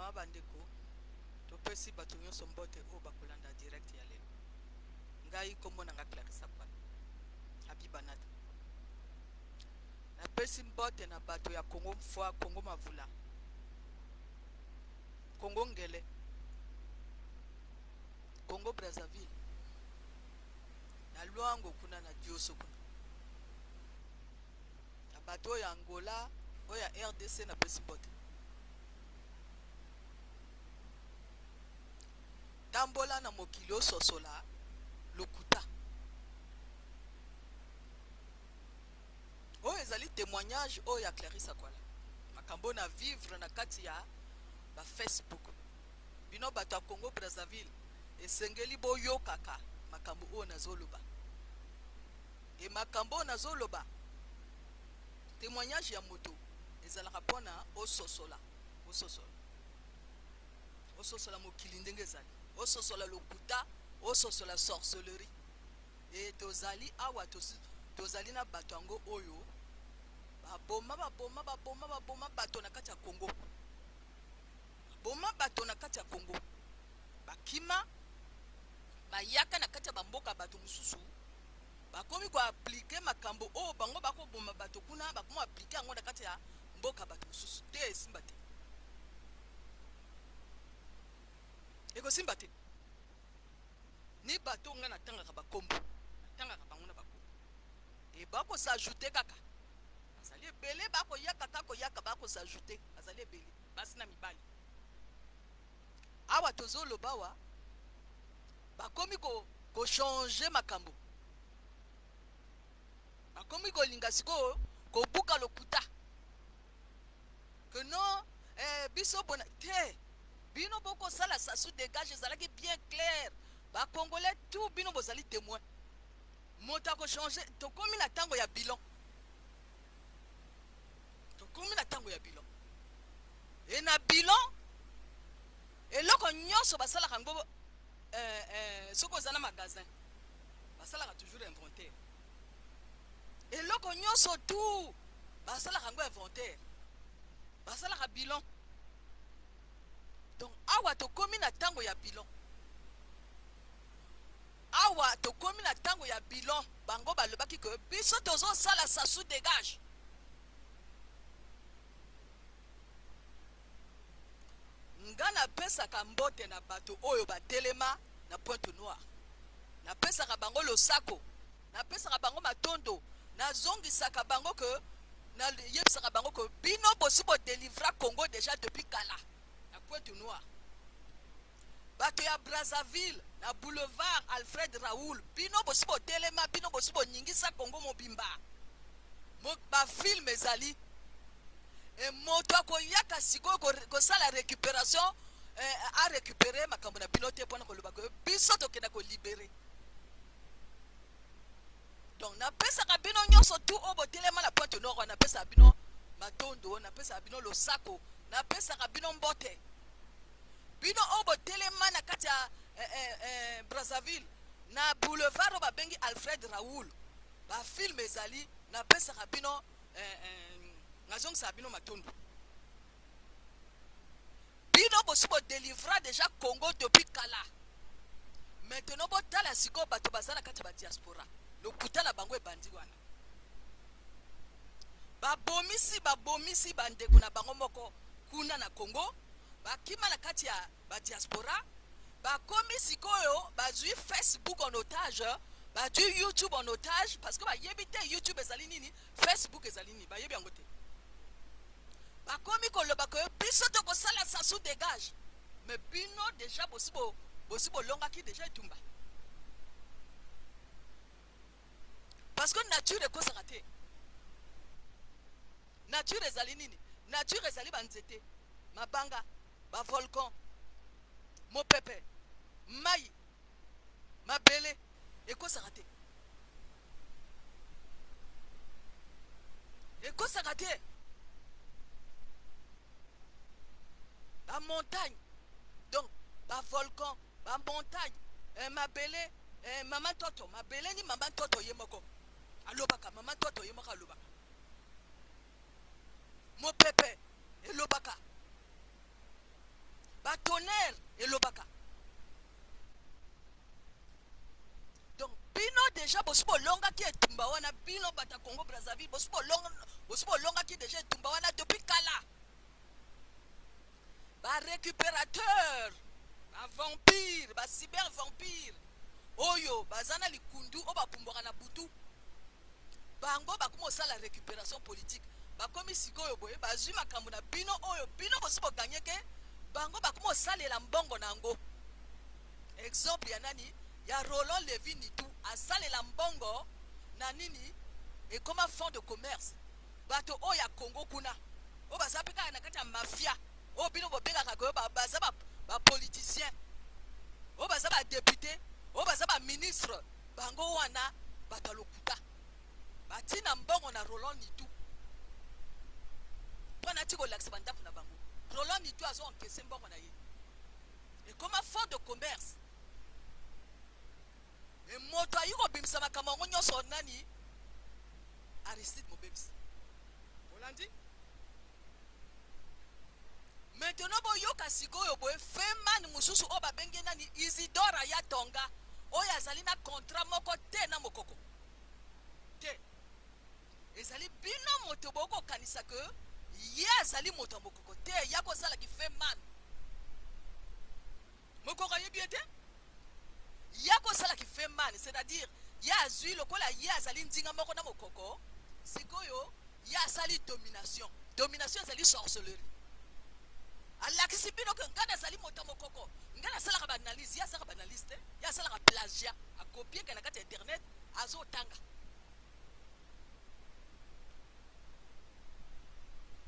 Mama bandeko, topesi bato nyonso mbote oyo bakolanda direct ya lelo. Ngai nkombo na ngai Clarissa Kwala Habiba Nata. Napesi mbote na bato ya Congo Mfwa, Congo Mavula, Congo Ngele, Congo Brazzaville, na Luango kuna na Dioso kuna, na bato oyo ya Angola, oyo ya RDC, napesi mbote. Tambola na mokili ososola lokuta. Oyo ezali témoignage oyo ya Clarisse Akwala. Makambo na vivre na kati ya ba Facebook. Bino bato ya Congo Brazzaville esengeli boyokaka makambo oyo nazoloba. E makambo oyo nazoloba, témoignage ya moto ezalaka mpona ososola, ososola, ososola mokili ndenge ezali, ososola lokuta, ososola sorcellerie. E tozali awa, tozali na bato yango oyo baboma, baboma, baboma, baboma bato na kati ya Congo, baboma bato na kati ya Congo, bakima bayaka na kati ya bamboka bato mosusu, bakomi koaplike makambo oyo bango bakoboma bato kuna, bakomi koaplike yango na kati ya mboka bato mosusu te. Esimba te, ekosimba te. Ni bato ngai natangaka bakombo, natangaka bango na bakombo, e bakos'ajouter kaka, bazali ebele, bakoyaka kaka koyaka, bakos'ajouter, bazali ebele, basi na mibali. Awa tozoloba awa, bakomi kochanger makambo, bakomi kolinga sikoyo kobuka lokuta que non, biso bona te, bino bokosala Sassou dégage. Ezalaki bien clair, Bacongolais tout, bino bozali témoin. Moto akochanger, tokomi na ntango ya bilan, tokomi na ntango ya bilan. E na bilan, eloko nyonso basalaka yango, soki oza na magasin, basalaka toujours inventaire. Eloko nyonso tout basalaka yango inventaire, basalaka bilan. Donc awa tokomi na ntango ya bilan, awa tokomi na ntango ya bilan. Bango balobaki ke biso tozosala Sassou dégage. Nga napesaka mbote na bato oyo batelema na Pointe Noire, napesaka bango losako, napesaka bango matondo, nazongisaka bango ke nayebisaka bango ke bino bosi bodélivrer Congo déjà depuis kala na Pointe Noire. Bato ya Brazzaville na boulevard Alfred Raoul, bino bosi botelema, bino bosi boningisa Congo mobimba. Bafilm ezali e, moto akoyaka sikoyo kosala récupération, arécupérer makambo na bino te, mpona koloba ke biso tokenda kolibérer. Donc napesaka bino nyonso tu oyo botelema na Pointe Noire wana, napesaka bino matondo, napesaka bino losako, napesaka bino mbote. Bino oyo botelema na kati ya Brazzaville na boulevard oyo babengi Alfred Raoul, bafilm ezali, napesaka bino, nazongisaka bino matondo. Bino bosi bodélivrer déjà Congo depuis kala. Maintenant botala sikoyo bato baza na kati ya badiaspora, lokuta na bango ebandi wana. Babomisi, babomisi bandeko na bango moko kuna na Congo, bakima na kati ya badiaspora, bakomi sikoyo bazwi Facebook en otage, bazwi YouTube en otage, parce que bayebi te YouTube ezali nini, Facebook ezali nini, bayebi yango te. Bakomi koloba ke biso tokosala Sassou dégage. Mais bino déjà bosi bolongaki déjà etumba, parce que nature ekosaka te. Nature ezali nini? Nature ezali banzete, mabanga, bavolcan, mopepe, mai, mabele, ekosaka te, ekosaka te. Bamontagne, donc bavolcan, bamontagne, mabele, mama ntoto, mabele ni mama ntoto ye moko alobaka, mama ntoto ye moko alobaka, mopepe elobaka. Deja bosi bolongaki etumba wana, bino bato ya Congo Brazzaville, bosi bolongaki deja etumba wana depuis kala. Ba récupérateur, ba vampire, ba cyber vampire oyo baza na likundu, oyo bapumbwaka na butu, bango bakomi kosala récupération politique. Bakomi sikoyo boye, bazwi makambo na bino oyo bino bosi boganye ke bango bakomi kosalela mbongo na yango. Exemple ya nani? Ya Roland Levi Nitu, asalela mbongo na nini, ekoma fond de commerce. Bato oyo ya Congo kuna oyo baza mpe kaka na kati ya mafia oyo bino bobengaka koyo baza bapoliticien, oyo baza badéputé, oyo baza baministre, bango wana bato ya lokuta. Batina mbongo na Roland Nitu mpo nati kolakisa bandako na bango. Roland Nitu azo encaisse mbongo na ye, ekoma fond de commerce. E moto ayi kobimisa makambo yango nyonso nani? Aristide Mobebisi. Olandi? Maintenant boyoka sikoyo boye, feman mosusu oyo babengi nani, Isidore Ayatonga, oyo azali na contrat moko te na Mokoko te. Ezali bino moto bokokanisa ke ye azali moto ya Mokoko te. Ya kosalaki feman, Mokoko ayebi ye te. Ye akosalaki feman, c'est-à-dire ye azwi lokola ye azali ndinga moko na Mokoko. Sikoyo ye asali domination. Domination ezali sorcellerie. Alakisi bino ke ngai nazali moto ya Mokoko, ngai nasalaka baanalyse. Ye asalaka baanalyse te, ye asalaka plagiat, akopieka na kati ya internet, azotanga.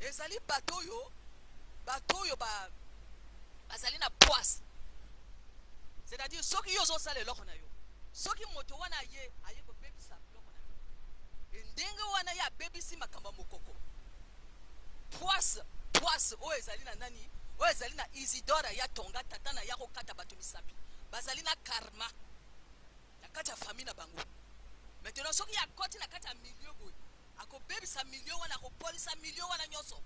Ezali bato oyo bazali na poisse, c'est-à-dire soki yo ozosala eloko na yo, soki moto wana aye kobebisa biloko na yo, e ndenge wana ye abebisi makambo ya Mokoko. Poisse, poisse oyo ezali na nani? Oyo ezali na Isidore ya Tonga, tata na ya kokata bato misapi. Bazali na karma na kati ya famille na bango. Maintenant soki akoti na kati ya milieu boye, akobebisa milieu wana, akopolisa milieu wana nyonso.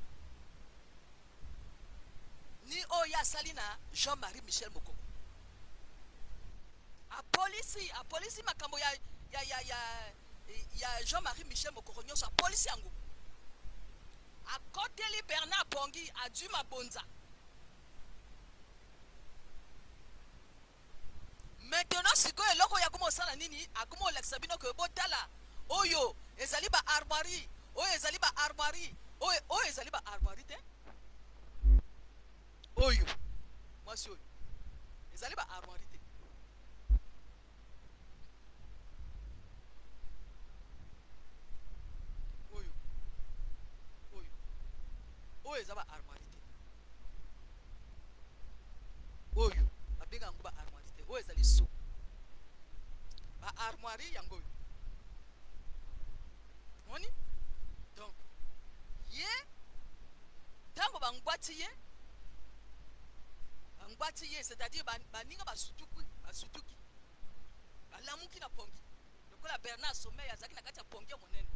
Ni oyo asali na Jean-Marie Michel Mokoko, apolisi makambo ya Jean-Marie Michel Mokoko nyonso, apolisi yango. Akoteli Bernard Pongi, adwi mabonza. Maintenant sikoyo eloko oyo akoma osala nini? Akoma olakisa bino ke botala, oyo ezali ba armoirie, oyo ezali ba armoirie, oyo ezali ba armoirie te. Oyo mwasi oyo ezali ba armoirie te. Oyo eza ba armoirie te. Oyo babenga yango ba armoirie te. Oyo ezali so ba armoirie yango oyo moni. Donc ye ntango bangwati ye, bangwati ye, c'est-à-dire baninga basutuki, basutuki, balamuki na pongi lokola Bernard Sommeil azalaki na kati ya pongi ya monene.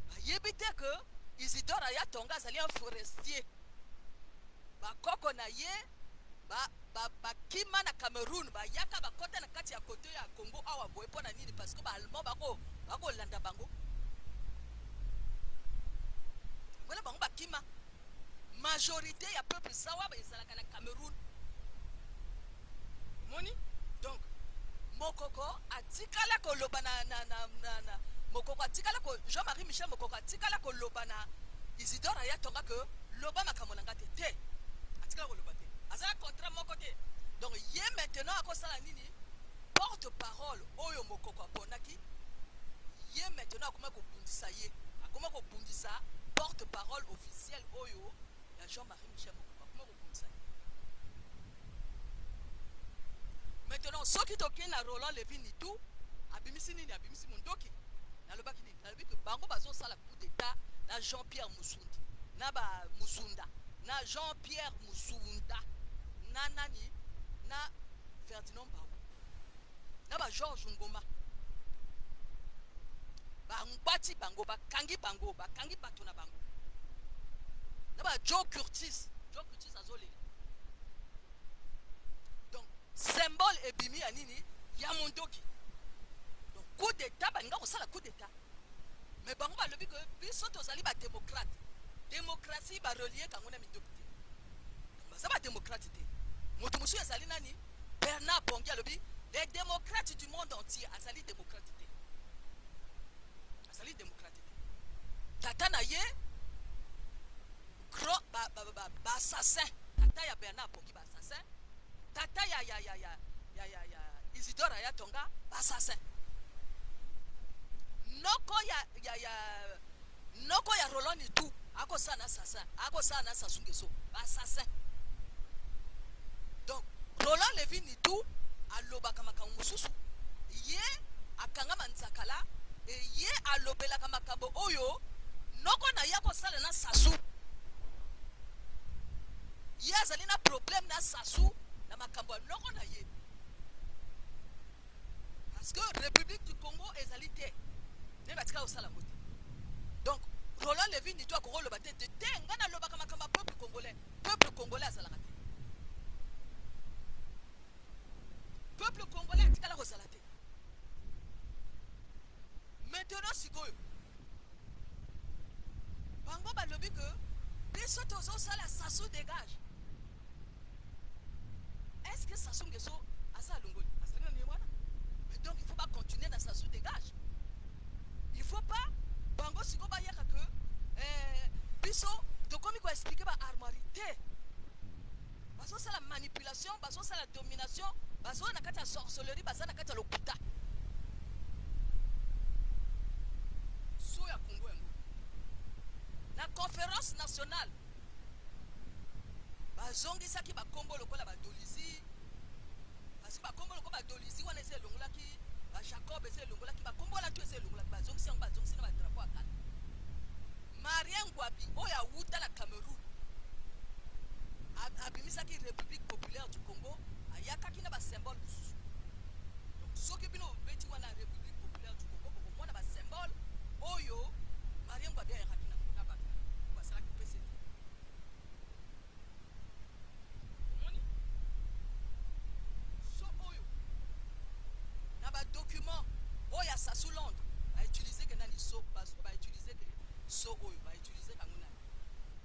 Bayebi te ke Isidore Ayatonga azali un forestier. Bakoko na ye bakima na Cameroun, bayaka, bakɔta na kati ya kote ya Congo awa boye. Mpo na nini? Parce que baallemand bakolanda bango wana. Bango bakima. Majorité ya peuple sawa ezalaka na Cameroun, omoni. Donc Mokoko atikala koloba na Mokoko atikala ko, Jean-Marie Michel Mokoko atikala koloba na Isidore Ayatonga ke loba makambo na nga te. Te, atikala koloba te, aza na contrat moko te. Donc ye maintenant akosala nini? Porte parole oyo Mokoko aponaki ye, maintenant akoma kobundisa ye, akoma kobundisa porte parole officiel oyo ya Jean-Marie Michel Mokoko, akoma kobundisa ye. Maintenant soki tokei na Roland Levi Nitu, abimisi nini? Abimisi mondoki. Nalobaki nini? Nalobi ke bango bazosala coup d'état na Jean-Pierre Musundi, na ba Musunda, na Jean-Pierre Musunda, na nani, na Ferdinand Mbau, na ba George Ngoma. Bangwati bango, bakangi bango, bakangi bato na bango, na ba Joe Curtis. Joe Curtis azolela. Donc Symbole ebimi ya nini? Ya mondoki. Donc coup d'état, balinga kosala coup d'état, mais bango balobi ke biso tozali badémocrate. Démocratie barelie kango na mindoki te. Donc baza badémocrate te. Moto mosusu ezali nani? Bernard Bongi. Alobi les démocrates du monde entier. Azali démocrate te, azali démocrate te. Tata na ye grand baassassin, tata ya Bernard Bongi baassassin, tata ya Isidore Ayatonga baassassin, noko ya noko ya Roland Nitu akosala na assassin, akosala na Sassou Nguesso, baassassin. Donc Roland Levi Nitu alobaka makambo mosusu, ye akangama nzakala e ye alobelaka makambo oyo noko na ye akosala na Sassou. Ye azali na problème na Sassou na makambo ya noko na ye, parce que République du Congo ezali te nde batika kosala yango te. Donc Roland Levi Nitu akokoloba te te te, ngai nalobaka makambo ya peuple congolais. Peuple congolais azalaka te, peuple congolais atikala kozala te. Maintenant sikoyo bango balobi ke biso tozosala Sassou dégage. Est ce que Sassou Nguesso aza alongoli? Azali na wana. Mais donc il faut bacontinuer na Sassou dégage. Il faut pas bango sikoyo bayaka ke biso tokomi koexpliquer baarmoirie te. Bazosala manipulation, bazosala domination, bazoya na kati ya sorcellerie, baza na kati ya lokuta. Sceau ya Congo yango na conférence nationale bazongisaki bakombo lokola badolizi, parce que bakombo lokola badolizi wana eza elongolaki, bajacob eza elongolaki, bakombo wana to eza elongolaki. Bazongisi yango, bazongisi na badrapeau ya kala. Marien Ngouabi oyo awuta na Cameroun abimisaki République populaire du Congo, ayakaki na basymbole mosusu. Donc soki bino bobeti wana République populaire du Congo, bokomona basymbole oyo Marien Ngouabi ayakaki na bato basalaki PCD. Omoni sceau oyo na badocument oyo ya Sassou Londres bautilize ke nani? Sceau bautilize ke sceau oyo bautilize kango nani?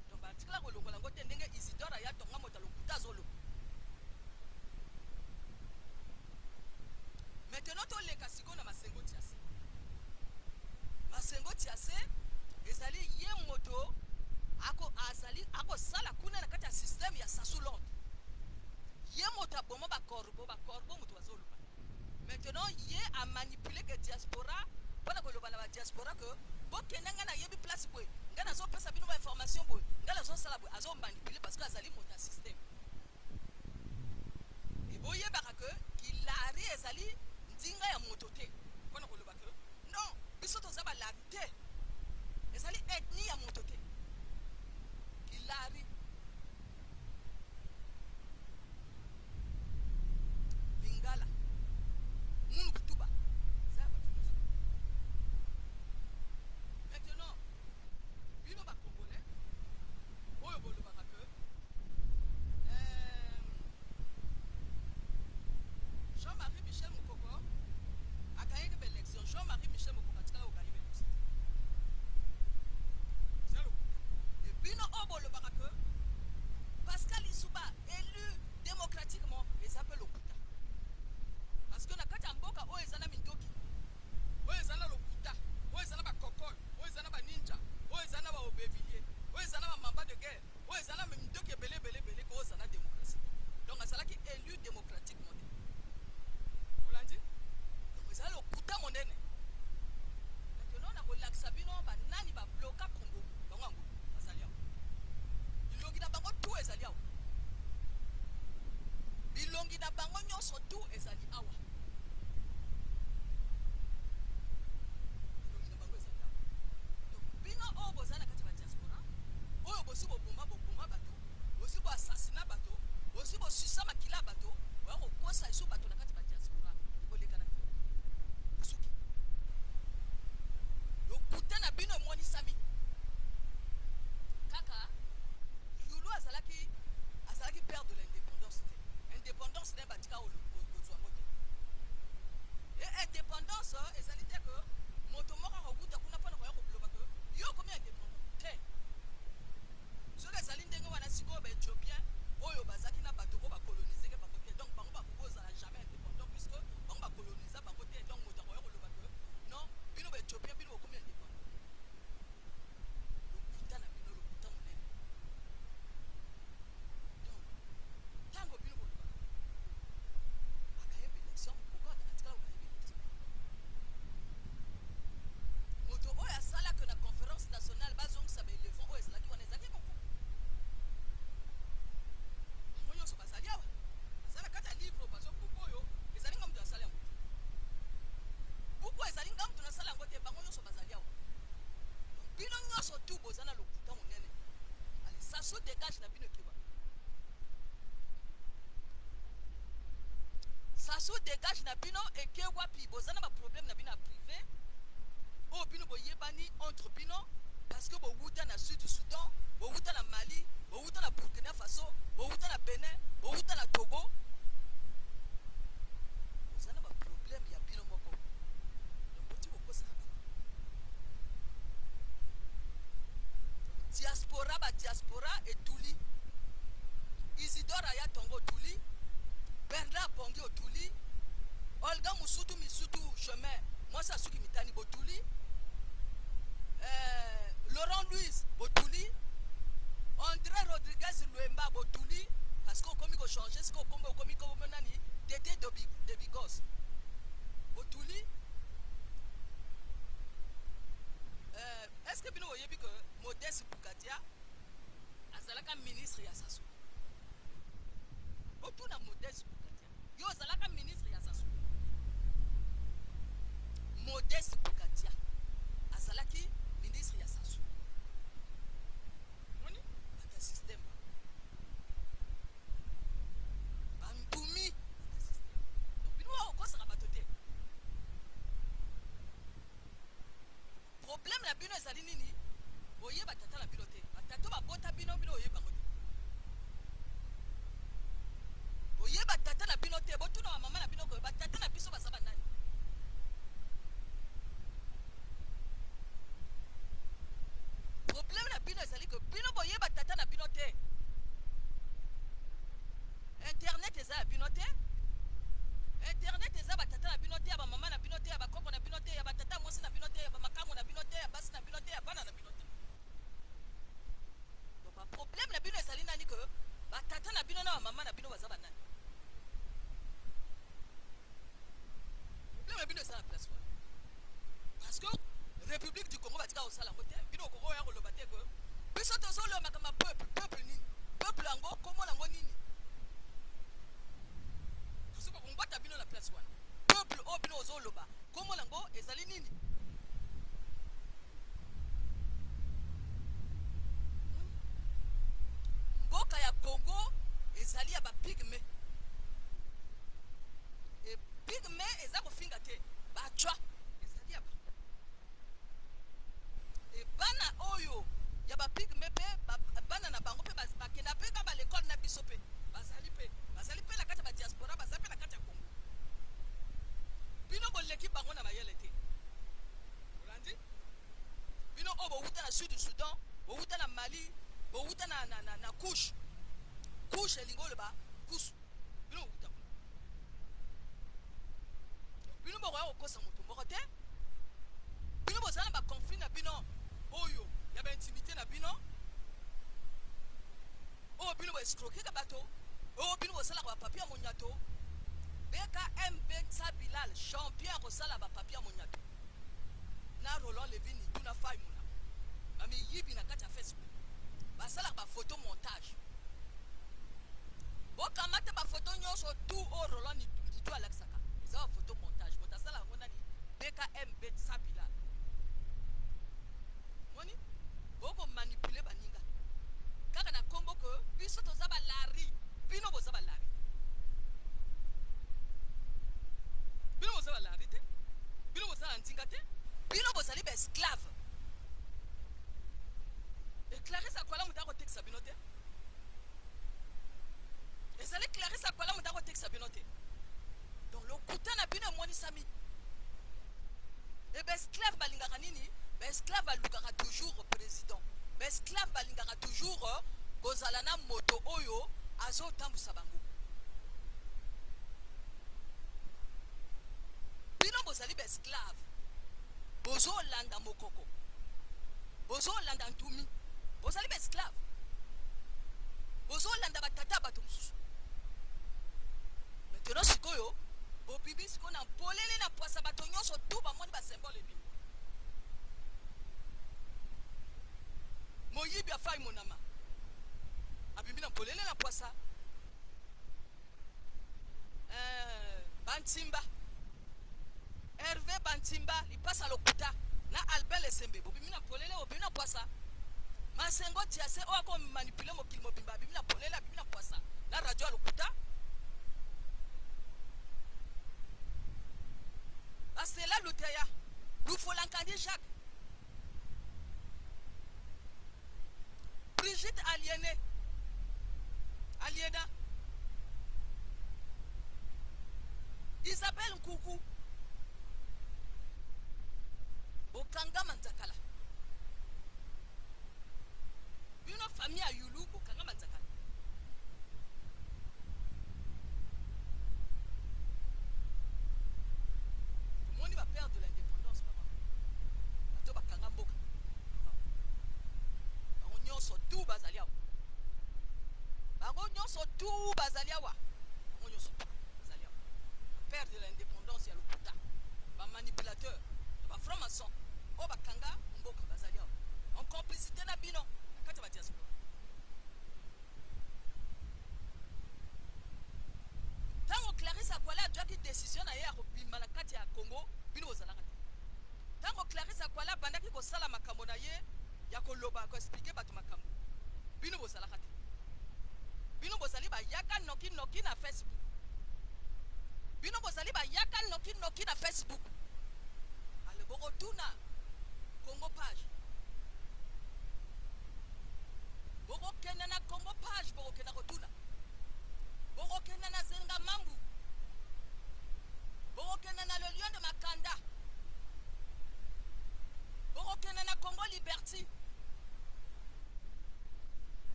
Donc batikala kolongola yango te, ndenge Isidore aya tonga moto alokuta azoloba. Maintenant toleka sikoyo na Masengo Tiase. Masengo Tiase ezali ye moto ako azali akosala kuna na kati ya système ya Sassou Londres. Ye moto aboma bacorbeau, bacorbeau moto bazoloba. Maintenant ye amanipule ke diaspora mpona koloba na badiaspora ke bokende, ngai nayebi place boye, ngai nazopesa bino bainformation boye, ngai nazosala boye. Azomanipule parce que azali moto ya système. Eboyebaka ke kilari ezali ndinga ya moto te mpona koloba ke non, biso toza balari te. Ezali ethnie ya moto te kilari. Lingala munu kutuba eza ya bato nyonso. Maintenant bino bacongolais oyo bolobaka ke Jean-Marie Michel Mokoko aganyaki baélection, Jean-Marie Michel Mokoko atikala koganye baélection te, eza lokuta. E bino oyo bolobaka ke Pascal Isuba élu démocratiquement, eza mpe lokuta, parce que na kati ya mboka oyo eza na mindoki, oyo eza na lokuta, oyo eza na bakokole, oyo eza na baninja, oyo eza na baobevilie, oyo eza na bamamba de guerre, oyo eza na mindoki ebele ebele ebele, koza na démocratie. Donc azalaki élu démocratiquement te. Olandi? Donc eza lokuta monene. Maintenant nakolakisa bino banani babloka Congo. Bango yango bazali yango. Sassou dégage na bino eke wapi? Sassou dégage na bino eke wapi? Boza na ba problème na bino ya privé oyo bino boyebani entre bino parce que bowuta na Sud Soudan, bowuta na Mali, bowuta na Burkina Faso, bowuta na Benin, bowuta na Togo. Boza na ba problème ya bino moko. Donc boti kokosaka bato. Diaspora ba diaspora etuli. Isidore aya tongo otuli. Bernard Pongi otuli. Olga Musutu Misutu chemin mwasi asuki mitani botuli. Eh, Laurent Louise botuli. André Rodriguez Luemba botuli parce que okomi ko changer siko okombo okomi kombo nani Dede de Bigos botuli. Euh, est-ce que bino boyebi que Modeste Bukatia azalaka ministre ya Sassou? Botuna Modeste Bukatia, yo ozalaka ministre ya Sassou? Modeste Bukatia azalaki ministre ya Sassou. Moni bato ya système bandumi bato ya système. Donc bino okosaka bato te. Problème na bino ezali nini? Boyeba tata na bino te. Ba tata babota bino, bino oyeba bango te. Boyeba tata na bino te. Botuna ba mama na bino ko ba tata na biso baza ba nani? Problème na bino ezali que bino boyeba tata na bino te. Internet eza ya bino te. Internet eza ba tata na bino te, ya ba mama na bino te, ya ba koko na bino te, ya ba tata mwasi na bino te, ya ba makango na bino te, ya basi na bino te, ya bana na bino te. Donc ba problème na bino ezali nani que ba tata na bino na ba mama na bino baza ba nani? Problème na bino eza na place wana. Parce que République du Congo batika kosala yango te, bino okoki oya koloba te que biso tozoloba makambo ya peuple, peuple nini? Peuple yango kombo nango nini? Parce que bakombata bino na place wana. Peuple oyo bino ozoloba kombo nango ezali nini? Mboka ya Congo ezali ya ba pygme. E pygme eza kofinga te, bachwa ezali ya ba e bana oyo ya ba pygme pe bana na bango pe bakenda pe ka ba l'école na biso pe bazali pe bazali pe na kati ya ba diaspora, baza pe na kati ya Congo. Bino boleki bango na mayele te. Olandi? Bino oyo bowuta na Sud Soudan, bowuta na Mali, bowuta na, na, na, na couche. Couche elingi oloba kusu. Bino bowuta kuna. Bino bokoya kokosa moto moko te. Bino bozala na ba conflit na bino oyo ya ba intimité na bino. Oyo bino bo escroqueka bato, oyo bino bosalaka ba papier ya monyato. BKMB Nsa Bilal, champion ya kosala ba papier ya monyato. Na Roland Levin Nitu na Fay Muna. Ba miyibi na kati ya Facebook. Basalaka ba photo montage. Bokamata ba photo nyonso tout oyo Roland Nitu alakisaka. Eza ba photo montage. Moto asalaka yango nani? BKMB Nsa Bilal. Moni? Boko manipuler baninga. Kaka na kombo que biso toza ba lari. Bino boza ba lari. Bino boza ba lari te. Bino boza na ndinga te. Bino bozali ba esclave. Et Clarisse Akwala moto akotekisa bino te. Ezali Clarisse Akwala moto akotekisa bino te. Donc lokuta na bino emonisami. Et ba esclave balingaka nini? Ba esclave balukaka toujours président. Ba esclave balingaka toujours kozala na moto oyo azotambusa bango. Bino bozali ba esclave. Bozolanda mokoko. Bozolanda ntumi. Bozali ba esclave. Bozolanda batata ya bato mosusu. Maintenant sikoyo bobibi sikoyo na polele na pwasa bato nyonso tu bamoni ba symbole ebimi. Moyibi afai monama abimi na polele na pwasa. Bantimba Hervé Bantimba lipasa lokuta na Albert Lesembe bobimi na polele, bobimi na pwasa. Masengo Tiase oyo ako manipuler mokili mobimba abimi na polele, abimi na pwasa na radio ya lokuta. Basela Luteya, Lufolankandi Jacques, Brigitte Aliene, Aliena, Isabelle Nkuku, bokangama nzakala. Bino famille ya Yulu bokangama nzakala. Tomoni ba père de l'indépendance papa. Bato bakanga mboka. Bango nyonso tout bazali awa. Bango nyonso tout bazali awa. Bango nyonso tout bazali awa. Ba père de l'indépendance ya lokuta. Ba manipulateurs, ba francs-maçons oyo bakanga mboka bazali awa en complicité na bino na kati ya ba diaspora. Tango Clarisse Akwala azwaki decision na ye ya kobima na kati ya Congo, bino bozalaka te. Tango Clarisse Akwala abandaki kosala makambo na ye ya koloba, ko expliquer bato makambo, bino bozalaka te. Bino bozali bayaka noki noki na Facebook. Bino bozali bayaka noki noki na Facebook. Ale bokotuna Congo page. Bokokenda na Congo page, bokokenda kotuna. Bokokenda na Zenga Mambu. Bokokenda na Le Lion de Makanda. Bokokenda na Congo Liberty.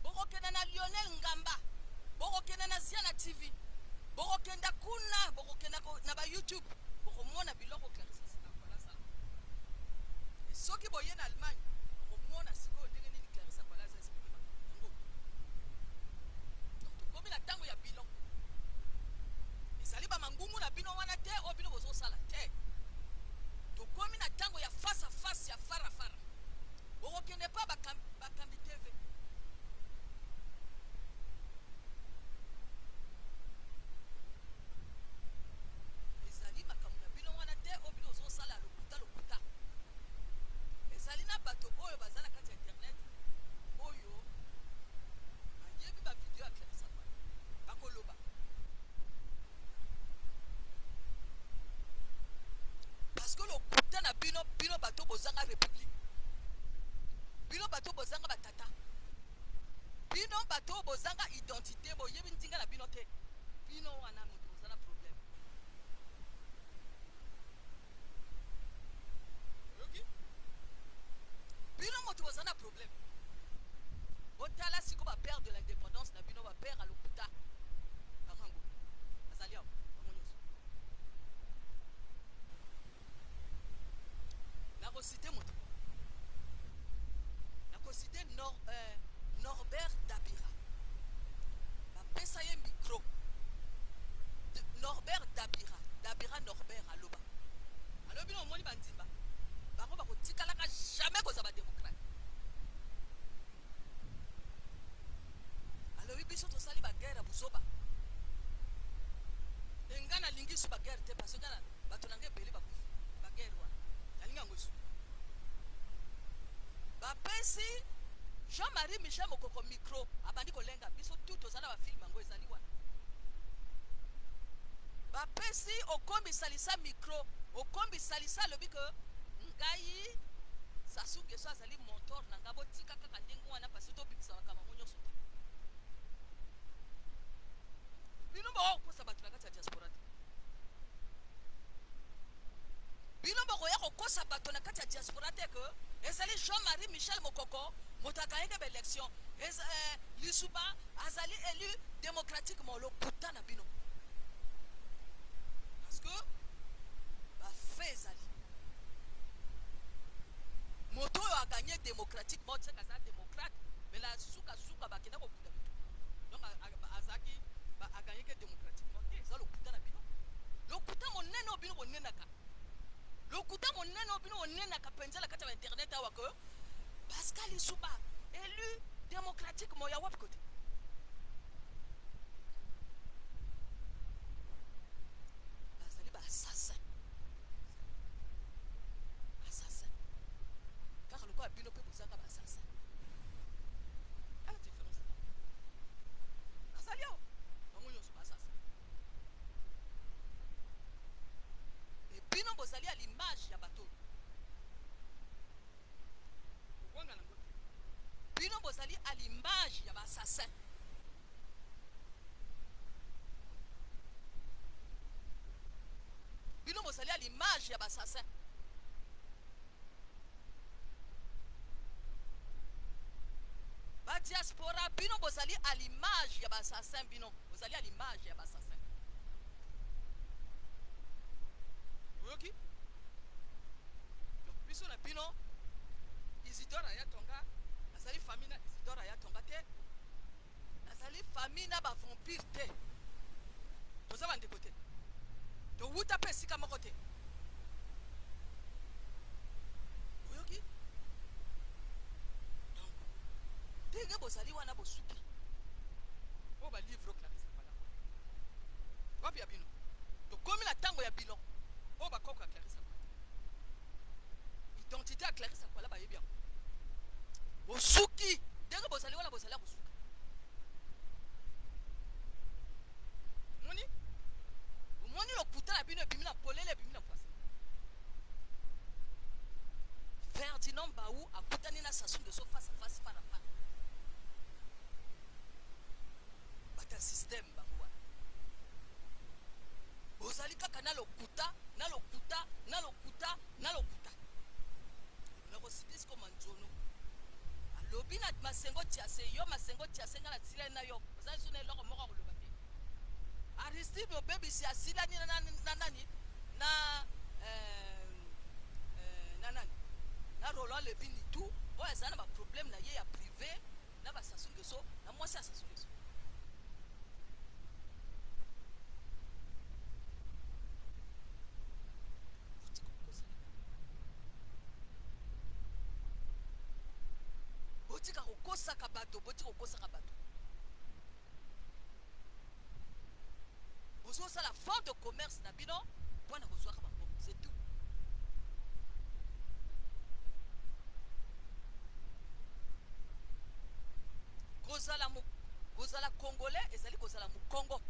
Bokokenda na Lionel Ngamba. Bokokenda na Ziana TV. Bokokenda kuna, bokokenda na ba YouTube. Bokomona biloko Clarisse Akwala asala. Et soki boye na Allemagne, bokomona sikoyo ndenge nini Clarisse Akwala aza expliquer makambo yango. Donc tokomi na tango ya bilan. Ezali ba mangungu na bino wana te oyo bino bozosala te. Tokomi na tango ya face à face ya fara fara. Bokokende pa bakambi TV. Ezali makambo na bino wana te oyo bino bozosala ya lokuta lokuta. Ezali na bato oyo baza na kati ya internet oyo bayebi ba video ya Clarisse Akwala. Bakoloba. Parce que lokuta na bino, bino bato bozanga republique. Bino bato bozanga ba tata. Bino bato bozanga identité, boyebi ndinga na bino te. Bino wana moto boza na problème. Oyoki? Bino moto boza na problème. Botala siko ba père de l'indépendance na bino ba père ya lokuta. Bango bazali awa bango nyonso. Nakosite moto. Nakosite Nor, Norbert Dabira. Bapesa ye micro. Norbert Dabira, Dabira Norbert aloba. Alobi na omoni bandimba. Bango bakotikalaka jamais kozala ba démocrate. Alobi biso tosali ba guerre ya buzoba. E nga nalingi su ba guerre te parce que nga bato na nga ebele bakufi ba guerre wana. Nalingi yango esu. Bapesi Jean-Marie Michel Mokoko micro abandi kolenga biso tout toza na ba film yango ezali wana. Bapesi Okombi Salisa micro, Okombi Salisa alobi que ngai Sassou Nguesso azali mentor na ngai, botika kaka ndenge wana parce que tobimisa makambo yango nyonso te. Bino bokoka kokosa bato na kati ya diaspora te. Bino bokoya kokosa bato na kati ya diaspora te que ezali Jean-Marie Michel Mokoko moto aganyeke ba election, Lisuba azali élu démocratiquement. Lokuta na bino parce que ba fait ezali moto oyo aganye démocratiquement tiaka aza démocrate, mais la suka suka bakenda kokunda bitu, donc azalaki aganyeke démocratiquement te. Eza lokuta na bino, lokuta monene oyo bino bonenaka, lokuta monene oyo bino bonenaka mpenza na kati ya internet awa que Pascal Lisuba élu démocratiquement ya wapi kote. Bazali ba assassin, assassin kaka lokola bino mpe bozanga ba assassin. bozali à l'image ya bato oyo. Kowanga nango te. Bino bozali à l'image ya ba assassins. Bino bozali à l'image ya ba assassins. Ba diaspora bino bozali à l'image ya ba assassins, bino bozali à l'image ya ba assassins. Oyoki? Donc biso na bino Isidore Ayatonga, nazali famille na Isidore Ayatonga te. Nazali famille na ba vampire te. Toza ba ndeko te. Towuta pe esika moko te. Oyoki? Donc, ndenge bozali wana bosuki. Oyo ba livre Clarisse Akwala. Wapi ya bino? Tokomi na tango ya bilan. Oyo ba koko ya Clarisse Akwala. Identité ya Clarisse Akwala bayebi yango. Bosuki ndenge bozali wana bozali ya kosuka. Omoni? Omoni lokuta na bino ebimi na polele, ebimi na pwasa. Ferdinand Mbawu akutani na Sassou Nguesso face à face, fara fara. Bato ya système bango wana. Bozali kaka na lokuta, na lokuta, na lokuta, na lokuta. Nakosite siko Manzono. Alobi na Masengo Tiase, yo Masengo Tiase nga nasilani na yo. Ozali so na eloko moko akoloba te. Aristide Obebisi asilani na na nani na euh, euh, na nani na Roland Levy Nitu oyo azali na ba problème na ye ya privé na ba Sassou Nguesso na mwasi ya Sassou Nguesso. Botika kokosaka bato, botika kokosaka bato. Bozosala fond de commerce na bino mpo na kozwaka bambongo, c'est tout. Kozala, kozala congolais ezali kozala mokongo.